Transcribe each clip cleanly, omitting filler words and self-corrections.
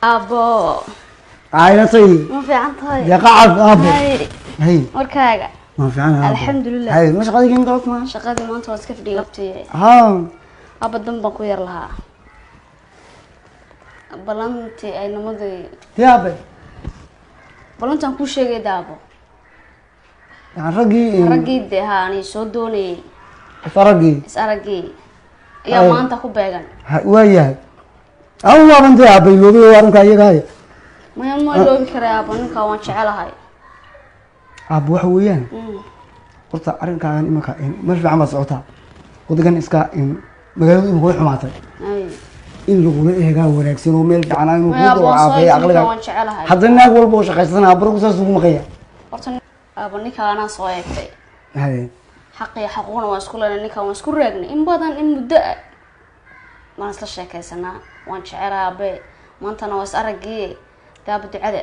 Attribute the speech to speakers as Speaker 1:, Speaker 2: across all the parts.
Speaker 1: Abo.
Speaker 2: Caynatay.
Speaker 1: Ma fiican tahay?
Speaker 2: Deeqa cad aabo.
Speaker 1: Hay.
Speaker 2: Hay.
Speaker 1: Warkaaga?
Speaker 2: Ma fiican aabo.
Speaker 1: Alxamdulillah.
Speaker 2: Hay, ma shaqadii kan galabta ma?
Speaker 1: Shaqadii maanta waa iska fadhiya laftii.
Speaker 2: Ha.
Speaker 1: Aba dan baan ku yar lahaa. Ballantii ay namadii.
Speaker 2: Dee aabe.
Speaker 1: Ballantaan kuu sheegay daabo.
Speaker 2: Yani raggii.
Speaker 1: Raggii dee haa ani soo doonayay.
Speaker 2: Is araggii.
Speaker 1: Is araggii. Ayaa
Speaker 2: Ay.
Speaker 1: Maanta ku beegan.
Speaker 2: Waa yahay. Aan waaban dee aabay loobay arrinkaa iyaga haya.
Speaker 1: Maya, ma loobi karay aabo, ninkaa waan jecelahay.
Speaker 2: Aabo, waxa weeyaan. Horta arrinkaagan imanka meel fiican baad socotaa. Wadagan iska magaaladu imika way xumaatay.
Speaker 1: Ay.
Speaker 2: In lagula eegaa wanaagsan oo meel fiican inuu
Speaker 1: Maya,
Speaker 2: kuu
Speaker 1: aabo waan soo
Speaker 2: dawacaafeeyo
Speaker 1: ninkaa
Speaker 2: caqliga.
Speaker 1: waan jecelahay.
Speaker 2: Haddana naag walba oo shaqaysanaa barku saas ugu maqaya.
Speaker 1: Horta aabo ninkaa anaa soo eegtay.
Speaker 2: Haye.
Speaker 1: Xaq iyo xaquuqna waan isku leenahay, ninkaan waan isku raagnay in badan, in muddo ah waan isla sheekaysanaa, waan jecelahay aabe, maantana waa is araggii daaba ducada.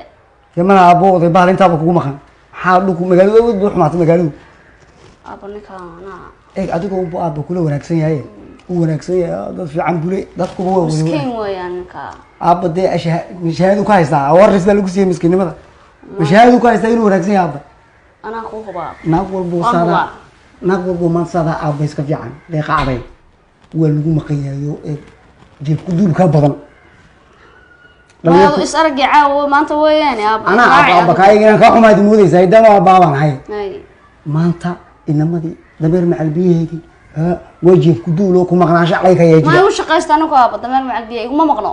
Speaker 2: Yamana aabbo oday bahal intaaba kugu maqan. Maxaa dhulku magaaladu aad bay u xumaatay magaaladu.
Speaker 1: Aabo ninkaan anaa.
Speaker 2: Eeg, adigoo unbu aabba kula wanaagsan yahay, u wanaagsan yahay, dad fiican bule, dadkuba waa wada.
Speaker 1: Miskiin weeyaan ninkaa.
Speaker 2: Aabba dee shahaadu ka haystaa, waris baa lagu siiyey miskiinnimada. Shahaadu ka haystaa inuu wanaagsan yahay aabba.
Speaker 1: Anaa kuu hubaa.
Speaker 2: Naag walbo
Speaker 1: Waan
Speaker 2: saadaa
Speaker 1: hubaa.
Speaker 2: Naag walbo maanta saadaa aabba iska fiican deeqa caday waa lagu maqan yahayo, eeg, jeebku duulkaa badan.
Speaker 1: Maadu is araggii caawa maanta weeyaan aabo.
Speaker 2: Anaa
Speaker 1: raaci
Speaker 2: aabba aabba
Speaker 1: adigu.
Speaker 2: Kaayaga inaan kaa xumaadi moodaysaa idaama aabbaabaan ahay.
Speaker 1: Ay.
Speaker 2: Maanta inamadii dameer macal biyaheedii waa jeebku duuloo ku maqnaansho calay ka
Speaker 1: Ma
Speaker 2: yeejiya.
Speaker 1: igu shaqaysta anigu aabo, dameer macal biya iguma maqno.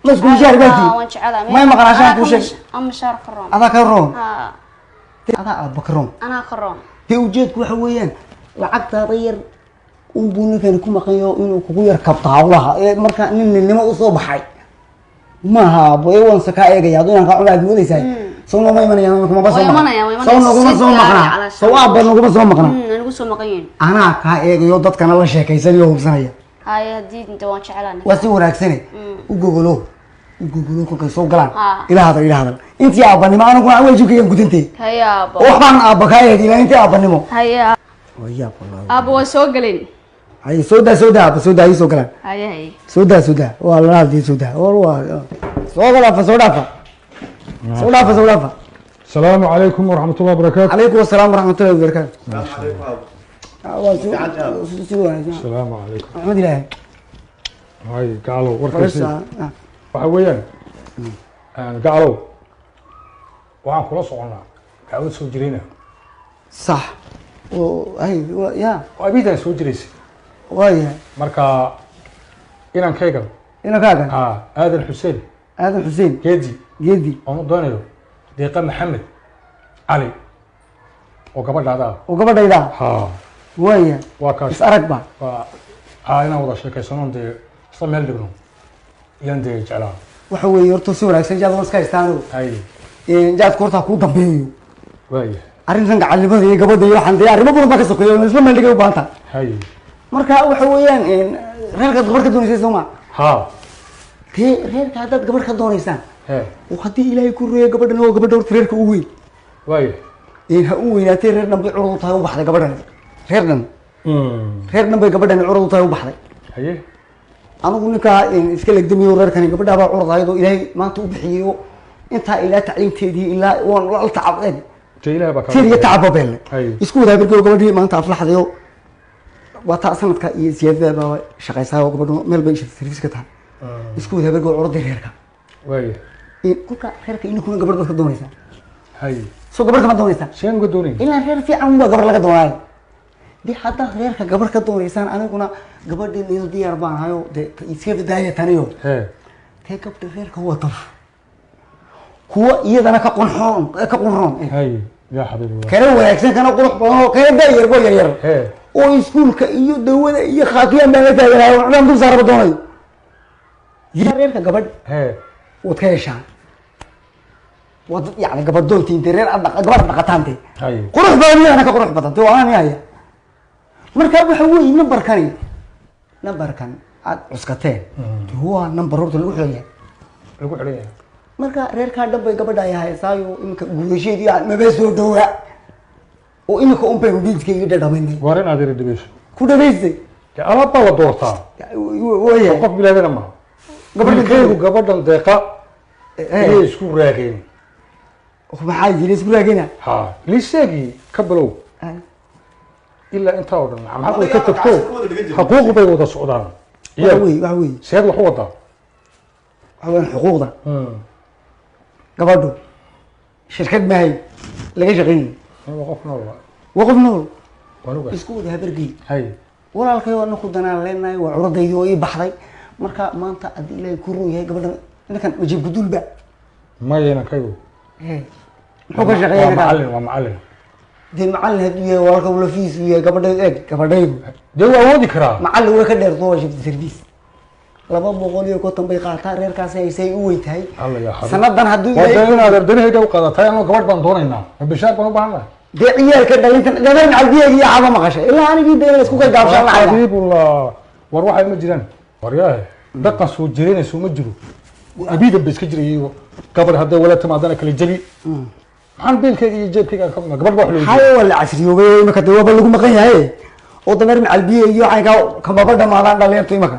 Speaker 2: Ma isku mishaar baati?
Speaker 1: Waan jecelahay.
Speaker 2: May maqnaanshaha kuu sheeg.
Speaker 1: Ama mishaar ka roon.
Speaker 2: Adaa ka roon.
Speaker 1: Haa.
Speaker 2: Adaa aabba ka roon.
Speaker 1: Anaa ka roon.
Speaker 2: Dee ujeedku waxa weeyaan lacagtaada yar unbuu ninkani ku maqanyaho inuu kugu yar kabto hawlaha ee marka nin ninnimo usoo baxay maaha aabbo, ee waan kaa eegaya hadduu inaan kaa cumaad moodaysaa. Sow nooma imanayaan kumaba soo
Speaker 1: Way
Speaker 2: maqna.
Speaker 1: imanayaan, way
Speaker 2: Sow
Speaker 1: imanayaan.
Speaker 2: naguma
Speaker 1: Si
Speaker 2: soo
Speaker 1: gaar ah
Speaker 2: maqnaa.
Speaker 1: calaa
Speaker 2: Sow aabba naguma soo maqnaa.
Speaker 1: Anigu soo maqan yihiin.
Speaker 2: Anaa kaa eegayo, dadkana la sheekaysanayo, hubsanaya.
Speaker 1: Haye, haddii inta waan jecelahay ninka.
Speaker 2: Waa si wanaagsane, u gogolo, u gogolo kolkay soo galaan.
Speaker 1: Ha.
Speaker 2: Ila hadal, ila hadal intii aabbanimo, aniguna waajibkaygan gudantay.
Speaker 1: Haye aabo.
Speaker 2: Oo waxbaan aabba kaa eegay ilaa intii aabbanimo.
Speaker 1: Haye.
Speaker 2: Waa yaab wallaahi.
Speaker 1: Aabo waa soo gelin.
Speaker 2: Hay, soo daa, soo daa aabba, soo daa, ii soo galaan.
Speaker 1: Haye haye.
Speaker 2: Soo daa, soo daa, waa lala hadliyay, soo daa, war waa soo dhaafa, soo dhaafa, soo dhaafa, soo dhaafa.
Speaker 3: السلام عليكم ورحمة الله وبركاته.
Speaker 2: Calaykum asalaam waraxmatullahi wabarakaatu. Waa si wanaagsan.
Speaker 3: السلام عليكم.
Speaker 2: Maxamed ilaahay.
Speaker 3: هاي قالوا وركيسي.
Speaker 2: Farisa.
Speaker 3: Waxa weeyaan gacalow, waxaan kula soconnaa dacwad soo jirayna.
Speaker 2: Sax oo hay ya.
Speaker 3: Oo abiidan soo jiraysay.
Speaker 2: Waayahay.
Speaker 3: Marka inankaygan
Speaker 2: inankaagan.
Speaker 3: Aa Aadan Xuseen.
Speaker 2: Aadan Xuseen.
Speaker 3: Geedi.
Speaker 2: Geedi.
Speaker 3: Oon u doonayo Deeqa Maxamed Cali oo gabadhaada ah.
Speaker 2: Oo gabadhayda.
Speaker 3: Ha.
Speaker 2: Waayahay.
Speaker 3: Waa kaas.
Speaker 2: Is arag ba.
Speaker 3: Waa haa, inaan wada sheekaysanoon dee isla meel dhigno iyaan dee jeclaa.
Speaker 2: Waxa weeye horta si wanaagsan jaad waan iska haystaa anigu.
Speaker 3: Hay.
Speaker 2: Jaadku horta ha kuu dambeeyo.
Speaker 3: Waaya.
Speaker 2: Arrintan gacalnimada iyo gabadha iyo waxaan dee arrimo badan baa ka sokeeya oo isla meel dhigay u baahan tahay.
Speaker 3: Hay.
Speaker 2: Marka waxa weeyaan reerkaad gabadh ka doonaysay soo ma?
Speaker 3: Ha.
Speaker 2: Dee reerka haddaad gabadh ka doonaysaan
Speaker 3: he
Speaker 2: oo haddii Ilaahay ku reeyo, gabadhan waa gabadha horta reerka u weyn.
Speaker 3: Waaya.
Speaker 2: Ha u weynaatee, reer dhan bay curad u tahay, u baxday gabadhan, reer dhan, reer dhan bay gabadhani curad u tahay, u baxday.
Speaker 3: Haye.
Speaker 2: Anigu ninkaa iska legdamiyo, reerkani gabadhaa baa curad ahayd oo Ilaahay maanta u bixiyeyo, intaa ilaa tacliinteedii ilaa waan la tacabeen.
Speaker 3: Dee Ilaah baa kaa.
Speaker 2: Tir iyo tacabba beelle.
Speaker 3: Hay.
Speaker 2: Isku wadaa bergo gabadhii maanta aflaxdayo, waa taa sanadka iyo siyaadada baa shaqaysaa oo gabadhu meel bay service ka tahay. Isku wadaa bergo curadii reerka.
Speaker 3: Waaya.
Speaker 2: Kolka reerka ininkuna gabadh baad ka doonaysaa.
Speaker 3: Hay.
Speaker 2: Soo gabadh kama doonaysaa?
Speaker 3: Seen uga doonayn.
Speaker 2: Ilaa reer fiican baa gabar laga doonaayo. Dee haddaad reerka gabar ka doonaysaan, aniguna gabadhii iyado diyaar baan ahayo, dee iska daaya taniyo.
Speaker 3: He.
Speaker 2: Dee gabdha reerka wata kuwa iyadana ka qunxoon, ka qunroon,
Speaker 3: hay yaa xabiibi.
Speaker 2: Kana wanaagsan, kana qurux badan oo kana daayar bo yaryar
Speaker 3: he
Speaker 2: oo iskuulka iyo dawada iyo khaatiyaan baan la taaganayo, waxbaan dul saaraba doonayo. Yaa reerka gabadh
Speaker 3: he
Speaker 2: waad ka heshaan, waad yani gabadh doontiin, dee reer aad gabadh dhaqataan dee
Speaker 3: hay
Speaker 2: qurux badan, iyadana ka qurux badan, dee waa anaa haya. Marka waxa weeye numberkani, numberkan aad cuskateen dee waa number horta lagu xidhan yahay.
Speaker 3: Lagu xidhan yahay.
Speaker 2: Marka reerkaa dhan bay gabadha ay haysaayo, iminka guurasheedii aan maba soo dhowaa oo iminka un baynu dhiidka iyo dhadhaminay.
Speaker 3: Waar in aad ira dhibayso.
Speaker 2: Ku dhawaysay.
Speaker 3: Dee alaab baa la doortaa.
Speaker 2: Waayahay.
Speaker 3: Qof bilaadana maaha.
Speaker 2: Gabadha
Speaker 3: wiilkaygu gabadhan Deeqa. Iyay isku raageen.
Speaker 2: Maxaa jira isku raagena?
Speaker 3: Ha, liiseegii ka bilow ilaa intaa oo dhan maxaa way ka tagto, xuquuq bay wada socdaan.
Speaker 2: Waxa wey, waxa wey.
Speaker 3: Seed wax u wadaa?
Speaker 2: Waxa weyn xuquuqda gabadhu shirkad mahay laga shaqeynay.
Speaker 3: Waa qof nool.
Speaker 2: Waa qof nool.
Speaker 3: Waan ogahay.
Speaker 2: Isku wada habargey.
Speaker 3: Hay.
Speaker 2: Walaalkay waa naku danaan leenahay, waa curadaydi oo ii baxday. Marka maanta haddii Ilaahay ku run yahay, gabadhan ninkan majiib guduulba.
Speaker 3: Maya, inankaygu
Speaker 2: muxuu ka shaqeeyaa
Speaker 3: waa
Speaker 2: ninkan?
Speaker 3: Macallin, waa macallin.
Speaker 2: Dee macallin hadduu yahay, walaalka lafiis uu yahay gabadhaydu. Eeg, gabadhaydu
Speaker 3: dee waa awoodi karaa.
Speaker 2: Macallin way ka dheerto, waa shift service, 250 bay qaataa. Reerkaasi haysay u wey tahay.
Speaker 3: Alla yaa xabiib.
Speaker 2: Sanadan hadduu
Speaker 3: waa dee
Speaker 2: Ilaahay
Speaker 3: inaad ardanahayga u qaadatahay, anoo gabadh baan doonaynaa, ma bishaar baan u baahannahay.
Speaker 2: Dee ciyaalka dhalintan gabar macalbiyeeg iyo caba maqashay ilaa anigii dee la isku kay gaabshaan lacagda.
Speaker 3: Xabiibullah, war waxay ma jiraan, waryaahe, dhaqan soo jiranayso ma jiro. Abiidan ba iska jirayay, gabadh hadday wala timaadana kala jebi. Maxaan biilkayga iyo jeebkayga ka gabadh baa wax loo
Speaker 2: Haye, waa la casriyoobay imika, dee waaba lagu maqan yahay oo dameer macalbiye iyo caynkaa kamaba dhamaadaan dhalinyartu imika.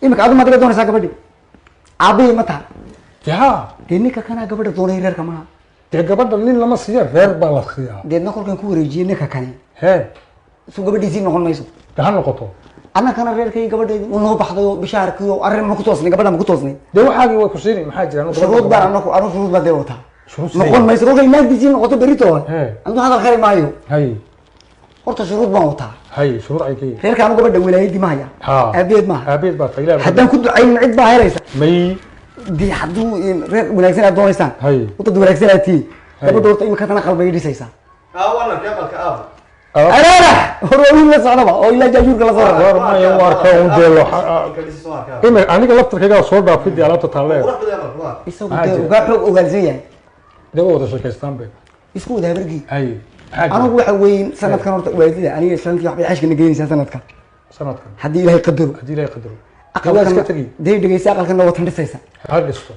Speaker 2: Imika adu maad iga doonaysaa gabadhi, aabihii ma taha?
Speaker 3: Dee ha.
Speaker 2: Dee ninka kanaa gabadha doonay, reerka maha.
Speaker 3: Dee gabadha nin lama siiya, reer baa la siiyaa.
Speaker 2: Deedna kolkan ku wareejiyey ninka kani
Speaker 3: hee
Speaker 2: su gabadhiisii noqon mayso.
Speaker 3: Dee ha noqoto.
Speaker 2: Annakana reerkay gabadheedi uu noo baxday oo bishaarkii oo arrin ma ku toosnay, gabadha ma ku toosnay.
Speaker 3: Dee waxaagii way ku siini, maxaa jira? Anu
Speaker 2: shuruud baan anaku, anu shuruud baan dee wataa.
Speaker 3: Shuruud sidee?
Speaker 2: Noqon mayso kolkay naagtiisii noqoto berito.
Speaker 3: Hee.
Speaker 2: Anu hadal kari maayo.
Speaker 3: Hay.
Speaker 2: Horta shuruud baan wataa.
Speaker 3: Hay, shuruud ay kii?
Speaker 2: Reerka anu gabadha wilaayadii ma haya.
Speaker 3: Ha.
Speaker 2: Aabeed maaha.
Speaker 3: Aabeed baa tahay, Ilaah baa.
Speaker 2: Haddaan ku ducayn cid baa helaysa.
Speaker 3: May.
Speaker 2: Dee hadduu reer wanaagsan aad doonaysaan,
Speaker 3: Hay.
Speaker 2: dad wanaagsan aad tihiin,
Speaker 3: Hay.
Speaker 2: gabadha horta imika tana qalbay dhisaysaa.
Speaker 4: Waan arkay aqalka aabo.
Speaker 2: Araarax hor waa wiil la socdaba oo ilaa jaajuurka la soo rara.
Speaker 3: War maya, u arkaa un dee imi aniga laftarkaygaa soo dhaafay dee alaabta taalle.
Speaker 2: Isagu
Speaker 3: Maxaa
Speaker 2: dee
Speaker 3: jira?
Speaker 2: ugaa xoog ogaalsan yahay.
Speaker 3: Dee waa wada sheekaystaan be.
Speaker 2: Isku wada habargii.
Speaker 3: Hay, maxaa jira?
Speaker 2: Anigu waxa weyn sanadkan horta waalidada aniga islaantii waxbay xashkana geynaysaa sanadkan.
Speaker 3: Sanadkan.
Speaker 2: Haddii Ilaahay qadaro.
Speaker 3: Haddii Ilaahay qadaro. Waa iska tegi.
Speaker 2: Dee dhegeysa, aqalkana watan dhisaysa.
Speaker 3: Ha dhisto.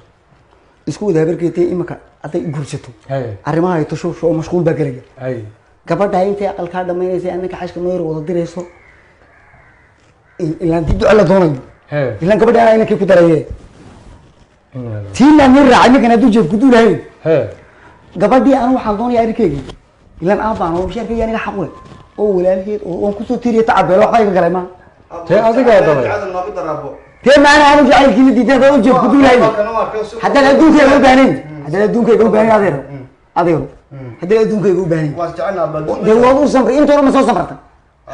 Speaker 2: Isku wada habargeetay, imika hadday guursato,
Speaker 3: hay
Speaker 2: arrimaha ay tashuusha oo mashquul baa gelaya.
Speaker 3: Hay.
Speaker 2: Gabadha intay aqalkaa dhamaynaysa, annaka xashka noo yar wada dirayso, ilaan dib duco la doonayo.
Speaker 3: Hee.
Speaker 2: Ilaan gabadha anaa inankii ku daraye tiinaan nin raacay ninkan hadduu jeeb kudu lahayn.
Speaker 3: Hee.
Speaker 2: Gabadhii anu waxaan doonayaa arrinkeygii, ilaan aabbaan oo bishaarkayga aniga xaq u leh oo walaalkeed oo waan kusoo tiiriya tacabeelo waxba iga galay maa.
Speaker 3: Tee adigaa dhalay.
Speaker 2: Tee maana anu jacaylkiina diidan haddaan u jeeb kudu lahayn, haddaan adduunkayga u baahnayn, haddaan adduunkayga u baahnayn, adeero, adeero, haddaan adduunkayga u baahnayn, dee waad u samray intoona ma soo samartay?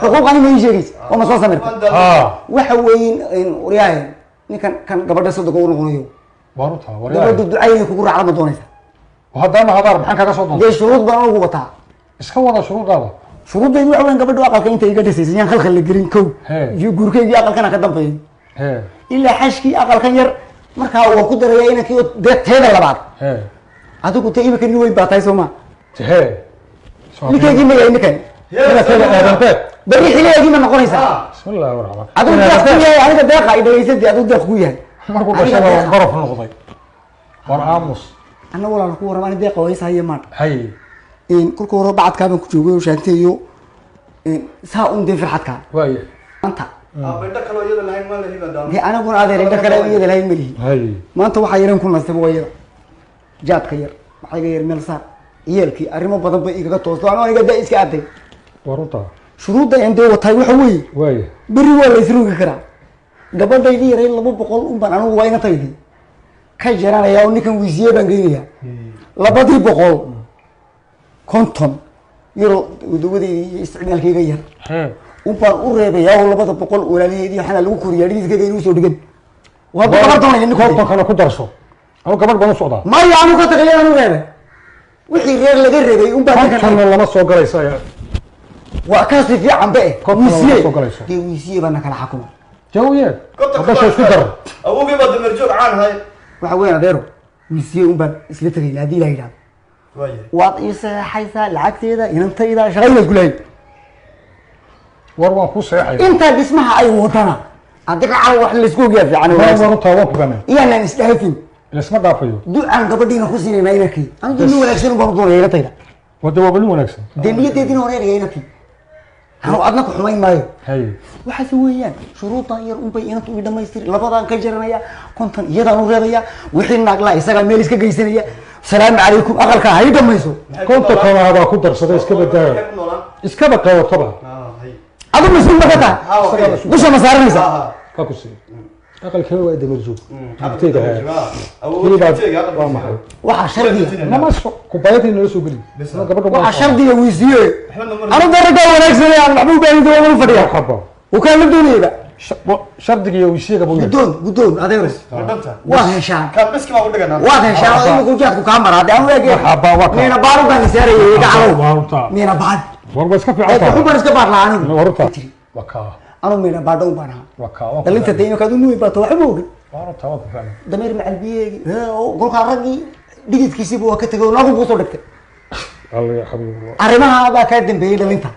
Speaker 2: Xuquuq ani ma ii sheegaysa oo ma soo samirtay?
Speaker 3: Ha.
Speaker 2: Waxa weyn waryaahe, ninkan kan gabadha sadoga u noqonayo.
Speaker 3: Waan u taha waryaahe.
Speaker 2: Gabadha ducayna kugu raacda ma doonaysa?
Speaker 3: Haddaana habaar maxaan kaga soo doonta?
Speaker 2: Dee shuruud baan ugu wataa.
Speaker 3: Iska wada shuruudaada.
Speaker 2: Shuruuddaydu waxa weyn, gabadhu aqalka intay iga dhisaysa yaan khalkhal la gelin kow.
Speaker 3: Hee.
Speaker 2: Iyo guurkaygii aqalkana ka dambeeyay
Speaker 3: hee
Speaker 2: ilaa xashkii aqalkan yar markaa waa ku darayaa inankii oo dee teeda labaad.
Speaker 3: Hee.
Speaker 2: Adigu dee imika nin weyn baa tahay, soo ma?
Speaker 3: Hee.
Speaker 2: Ninkaygii ma yahay ninkan?
Speaker 3: Aadan beed.
Speaker 2: Berri xiligaygii ma noqonaysaa?
Speaker 3: Bismillahi raxmaan.
Speaker 2: Adigu deeq ku yahay aniga, deeqa i dhegaysadii, adigu deeq ku yahay.
Speaker 3: Markuu
Speaker 2: Aniga
Speaker 3: dhashada waan
Speaker 2: deeqa.
Speaker 3: gorof noqday, war aamus.
Speaker 2: Anna walaal ku warram, ani deeqa waysa maan.
Speaker 3: Hay.
Speaker 2: In kolka hore bacadkaa baan ku joogay oo shaanteeyo saa un dee firxadkaa
Speaker 3: waaya
Speaker 2: maanta dee aniguna adeer indho kale iyada lahayn malihi.
Speaker 3: Hay.
Speaker 2: Maanta waxaa yareen ku nastay waa yada jaadka yar, maxaa iga yar meel saar ciyaalkii arrimo badan bay igaga toosto anoo aniga daa iska aaday.
Speaker 3: War u taha.
Speaker 2: Shuruudda aan dee wataay waxa weeye,
Speaker 3: waaya
Speaker 2: berri waa la isrogi karaa. Gabadhaydii yaray 200 un baan anigu waa inantaydii ka jaranayaa oo ninkan wiisiye baan geynayaa 250 yaroo dawadeyda iyo isticmaalkayga yar
Speaker 3: hee
Speaker 2: un baan u reebayaa oo 200 walaalaheedii waxaana lagu koriyaa dhigiskayga inuu soo dhigan waa gabar doonaya ninku.
Speaker 3: Kontonkana ku darso, anu gabadh baan u socdaa.
Speaker 2: Maya, anu ka tagay anu reebay wixii reer laga reebay un baa ninkan.
Speaker 3: Kontonna lama soo galaysa.
Speaker 2: Waa kaasi fiican be.
Speaker 3: Konton lama
Speaker 2: wiisiye
Speaker 3: soo galayso.
Speaker 2: Dee wiisiye baana kala xakuma.
Speaker 3: Jawiye hadasha isku dar.
Speaker 4: Awogii baa dameer joog caan hay.
Speaker 2: Waxa weyn adeero, wiisiye un baan isla tagayna haddii Ilaah yidhahdo. Waad ii saxeexaysaa lacagteeda inantayda shaqaynaad ku lahayd.
Speaker 3: War waan kuu seexaya.
Speaker 2: Intaa dhismaha ay wadana adiga caawa wax laysku ogyaa fiican oo
Speaker 3: war
Speaker 2: wanaagsan.
Speaker 3: War u taha, waan ku fahmay.
Speaker 2: Iyaanaan isdhaafin.
Speaker 3: Laisma dhaafayo.
Speaker 2: Ducaan gabadhiina ku siinaynaa inankay, anigu nin wanaagsan un baan u doonaya inantayda.
Speaker 3: Wade waaba nin wanaagsan.
Speaker 2: Dee niyadeediina horeeraya inankay. Anu adna ku xumayn maayo.
Speaker 3: Haye.
Speaker 2: Waxaase weeyaan shuruudan yar unbay inantu ii dhamaystiri, labadaan ka jaranaya, 50 iyadaan u reebaya, wixii naaglaa isagaa meel iska geysanaya. Salaamu calaykum, aqalka ha ii dhamayso.
Speaker 3: 50 kona baa ku darsaday, iska badaayo, iskaba qabataba.
Speaker 2: Adu mas-uul ma ka tahay? Dusha ma saaranaysaa?
Speaker 3: Ka ku sii aqalkee waa dameer joog abteyga haya waa maxay?
Speaker 2: Waxaa shardiga
Speaker 3: nama kubayadii nala soo geli gabadha.
Speaker 2: Waxaa shardiga weysiiye anu daragaa wanaagsan aan waxba u baahin doon fadhiya
Speaker 3: marxaba
Speaker 2: uu kaan la doonayaba.
Speaker 3: Shardiga iyo weysiyaga buu yahay.
Speaker 2: Guddoon, guddoon adeeris, waad heshaan, waad heshaan oo imika ujaadku kaa maraa de anu eeg.
Speaker 3: Marxaba, waa kaa.
Speaker 2: Miina baaru baan isaarayay iga calow.
Speaker 3: Waa runtaa.
Speaker 2: Miina baad
Speaker 3: war waa iska fiican
Speaker 2: waxu
Speaker 3: tahay.
Speaker 2: baan iska baar lahaa anigu.
Speaker 3: Waa runtaa, waa kaa.
Speaker 2: Anu miina baadho un baan ahaa.
Speaker 3: Waa kaa, waan ku
Speaker 2: dhalinta
Speaker 3: fahmay.
Speaker 2: De imika adu nuwi baato waxba ogin.
Speaker 3: Waa runtaa, waan ku fahmay.
Speaker 2: Dameer macalbiyeegi kolkaa raggii dhididkiisiiba waa ka tegay oo naagu kusoo dhigtay.
Speaker 3: Alla ya xabiibi.
Speaker 2: Arrimaha baa kaa dambeeyey dhalinta.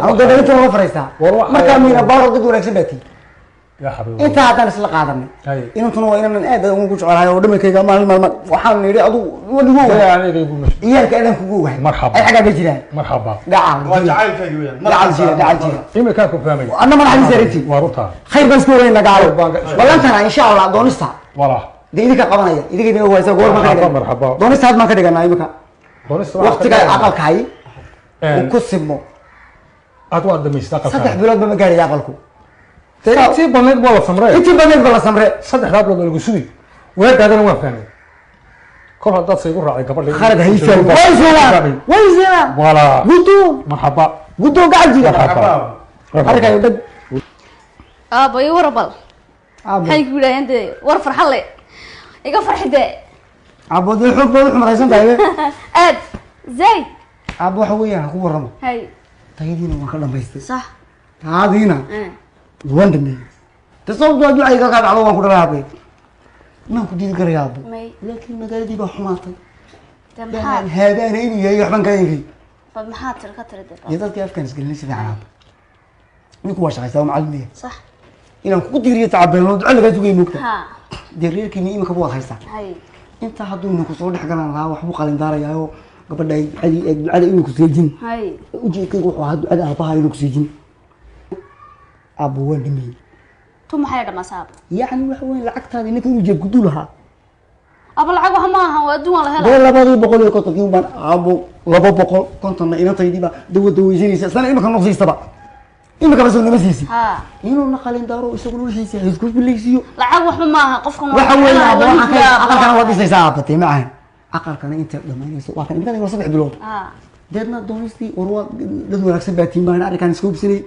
Speaker 2: Anu dee dhalinta lama fariistaa.
Speaker 3: War waxa-
Speaker 2: Markaa miina baaro dad wanaagsan baa tii.
Speaker 3: Ya xabiibi.
Speaker 2: Intaa haddaan isla qaadanay,
Speaker 3: Haye.
Speaker 2: inantuna waa inanan aad ugu jecelahay oo dhamankayga maalin maalma waxaan nidhi adu wadigu
Speaker 3: Yaa
Speaker 2: ogahay.
Speaker 3: aniga igu mashquul.
Speaker 2: Ciyaalka adaan kugu ogahay.
Speaker 3: Marxaba.
Speaker 2: Ay xaggaa ka jiraan.
Speaker 3: Marxaba.
Speaker 2: Gacal gacal jira, gacal jira.
Speaker 3: Iminkaan ku fahmay.
Speaker 2: Anna madaxdiisa arintii.
Speaker 3: Waa runtaa.
Speaker 2: Khayr baan isku ogayna gacalo.
Speaker 3: Khayr baan ka-
Speaker 2: Ballantana insha Allah doonista
Speaker 3: walaa
Speaker 2: dee idinka qabanaya, idinka idin ogaysa goor baan ka
Speaker 3: Marxaba,
Speaker 2: dhiganaa.
Speaker 3: marxaba.
Speaker 2: Doonista had baan ka dhiganaa imika.
Speaker 3: Doonista waxaa ka
Speaker 2: waqtiga
Speaker 3: dhiganaa.
Speaker 2: aqalkahay uu ku simo.
Speaker 3: Aad waa dhamaystaa aqalkaaga.
Speaker 2: 3 biloodba ma gaadhaya aqalku.
Speaker 3: Dee intii badnayd waa la samree.
Speaker 2: Intii badnayd ba la samre.
Speaker 3: 3daa bilood waa lagu sugi weegaadana waan fahmay kol haddaad saygu raacday gabadha.
Speaker 2: Khalad ha ii fahmin. Way seelaan, way seelaan.
Speaker 3: Walaa.
Speaker 2: Guddoon.
Speaker 3: Marxaba.
Speaker 2: Guddoon gacal jira.
Speaker 3: Marxaba.
Speaker 2: Arkayo dhag.
Speaker 1: Aabba ii warabal.
Speaker 2: Aabbo.
Speaker 1: Maxay ku yidhahdeen dee? War farxad le iga farxi dee.
Speaker 2: Aabbo, dee xoog baad u xumaraysan tahay be.
Speaker 1: Aad zayd.
Speaker 2: Aabbo, waxa weeyaan ha ku warramo.
Speaker 1: Hay.
Speaker 2: Tayadiina waan ka dhamaystay.
Speaker 1: Sax.
Speaker 2: Taadiina waan dhameeyey de, sababtoo ah ducayga kaa dhacdo waan ku dhalay aabbe, maan ku diidi karaya aabbo.
Speaker 1: May.
Speaker 2: Laakiin magaaladii baa xumaatay.
Speaker 1: Dee maxaa?
Speaker 2: Haabaana inuu yahay waxbaan ka eegay.
Speaker 1: Bal maxaa tiri ka tiri dee?
Speaker 2: Iyo dadkii afkaan isgelinay si fiican aabbo, ninku waa shaqaystaa, waa macallin.
Speaker 1: Sax.
Speaker 2: Inaan kugu diiriyo tacabeelno duco lagaa sugaya moogta.
Speaker 1: Ha.
Speaker 2: Dee reerkiina imikaba waad haystaa.
Speaker 1: Hay.
Speaker 2: Intaa hadduu ninku soo dhex galan lahaa waxbuu qalindaarayaayo gabadha ay ducadii ee ducada inuu ku seejin.
Speaker 1: Hay.
Speaker 2: Ujeedkaygu wuxuu ahaa ducada aabbaha inuu ku seejin aabbo, waan dhameeyey.
Speaker 1: Tu maxay dhamaasa aabba?
Speaker 2: Yacni waxa weyn lacagtaadii ninka inuu jeeb gudu lahaa.
Speaker 1: Aabba, lacag wax ma aha, waa adduun waa la helaa.
Speaker 2: Dee 250-kii baan aabbo, 250-na inantaydii baa dawa daweysanaysa isna imika noqsiistaba imikaba soo nama siisi.
Speaker 1: Ha.
Speaker 2: Inuu na qalin daaro isaguna wixiisa ha isku bilaysiiyo.
Speaker 1: Lacag waxba ma aha, qofkan waa
Speaker 2: Waxa weeye aabbo,
Speaker 1: waa
Speaker 2: waxaan
Speaker 1: ninka
Speaker 2: ka aqalkana waad dhisaysaa aabbatay macahan, aqalkana inta dhamaynayso waa kan imikada waa 3 bilood.
Speaker 1: Ha.
Speaker 2: Deedna doonistii war waa dad wanaagsan baa tiin baan arrinkaan iska hubsanay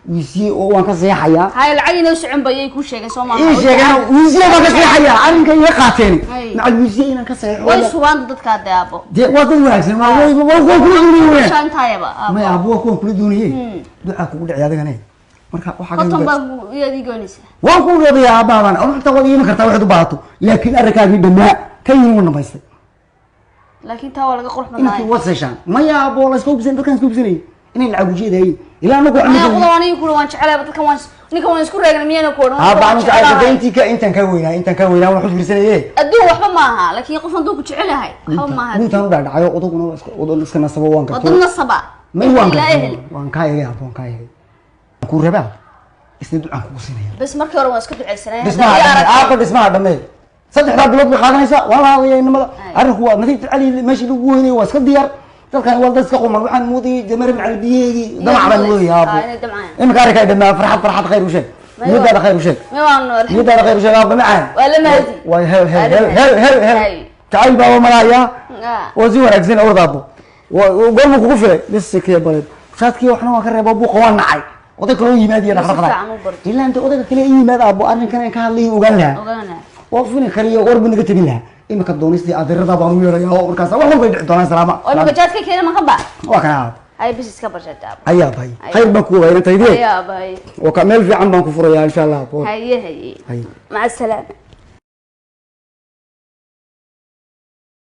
Speaker 2: wiisiye oo waan ka seexayaa.
Speaker 1: Hay, lacag inoo socon ba ayay kuu sheegeen soo maaha?
Speaker 2: Ii sheegeen wiisiye baan ka seexayaa, arrinka iga qaateen.
Speaker 1: Ay.
Speaker 2: Macal wiisiye inaan ka seexo.
Speaker 1: Way subaan dadkaa dee aabbo.
Speaker 2: Dee waa dad wanaagsan, waa waa kuwan kula doonayey weyaan.
Speaker 1: Shaantaayaba aabbo.
Speaker 2: Maya aabbo, waa kuwan kula doonayey, ducaa kugu dhacay adigane marka waxaa
Speaker 1: 50 baa iyaad ii goynaysaa.
Speaker 2: Waan ku reebayaa aabbahaban anu, xitaa waad iiman kartaa waxaad u baahato, laakiin arrinkaagii dhammaa ka yihin wuu dhamaystay.
Speaker 1: Laakiin taa waa laga qurux
Speaker 2: Inantii
Speaker 1: badnaay.
Speaker 2: waad seeshaan. Maya aabbo, la iska hubsan dadkaan iska hubsanayay inay lacag ujeedaayeen ilaa anagu
Speaker 1: Maya
Speaker 2: waxba
Speaker 1: quda aniga kula waan jecelahay dadkan, waan ninkan waan isku reegnay miyayna ku odhan?
Speaker 2: aabba
Speaker 1: Waan
Speaker 2: anu jecel
Speaker 1: jecelahay.
Speaker 2: intii ka intaan kaa weynaa, intaan kaa weynaa waan xusfirsanaye.
Speaker 1: Adduun waxba ma aha, laakiin qof hadduu ku jecel yahay waxba ma aha.
Speaker 2: Dhuntaan u dhaadhacayo odaguna waa iska odan iska nasabo waan
Speaker 1: Waa
Speaker 2: garto.
Speaker 1: dad nasaba.
Speaker 2: May waan
Speaker 1: ilaa
Speaker 2: garto
Speaker 1: ehel.
Speaker 2: Waan kaa eegay aabbo, waan kaa eegay, waan kuu rabaa isna ducaan kugu siinaya.
Speaker 1: Bas markii hore waan iska ducaysanay.
Speaker 2: Dhismaha dhamee aabba, dhismaha dhamee, 3daa bilood bay qaadanaysaa, waa la hadlayaa inamada.
Speaker 1: Ay.
Speaker 2: Arrinku waa nadiif cali, meeshii lagu weynayay waa iska diyaar. Dadkan waa dad iska quman, waxaan moodayay damare macal biyeegii damac baan moodayay aabbo.
Speaker 1: Inay damcaan.
Speaker 2: Iminka arrinkaa dhamaa, farxad farxad khayr u sheeg.
Speaker 1: May
Speaker 2: Niyadaada khayr u sheeg.
Speaker 1: May waan
Speaker 2: Niyadaada khayr u sheeg aabba macaan.
Speaker 1: Waa la mahadi.
Speaker 2: Way hel hel
Speaker 1: Waa la
Speaker 2: hel hel hel hel.
Speaker 1: Hay.
Speaker 2: Jacayl baa malayaa.
Speaker 1: Ah.
Speaker 2: Oo si wanaagsan orda aabbo, goorma kugu filay biskiya baleed shaadkii waxna waan ka reebo buuqa waan nacay oday kaloo yimaad iyo
Speaker 1: Si
Speaker 2: dhaqdhaqda
Speaker 1: fiican u barto.
Speaker 2: Ilaa inta odayga kale ii yimaad aabbo, arrinkan aan ka hadlayay ogaan lahaa.
Speaker 1: Ogaana.
Speaker 2: Waa fini kariyo war buu naga tegin lahaa. Imika doonistii adeerada baan u yeerayaa oo markaas wax walbay dhici doonaan. Salaama.
Speaker 1: Oo imika jaadka keena ma ka ba?
Speaker 2: Waa kana aabbo.
Speaker 1: Hay, bis iska barshata aabbo.
Speaker 2: Hayaa bay khayr baan ku ogaa intaydee.
Speaker 1: Hayaa bay.
Speaker 2: Oo ka meel fiican baan ku furayaa insha Allah aabbo.
Speaker 1: Haye haye.
Speaker 2: Haye.
Speaker 1: Maca asalaama.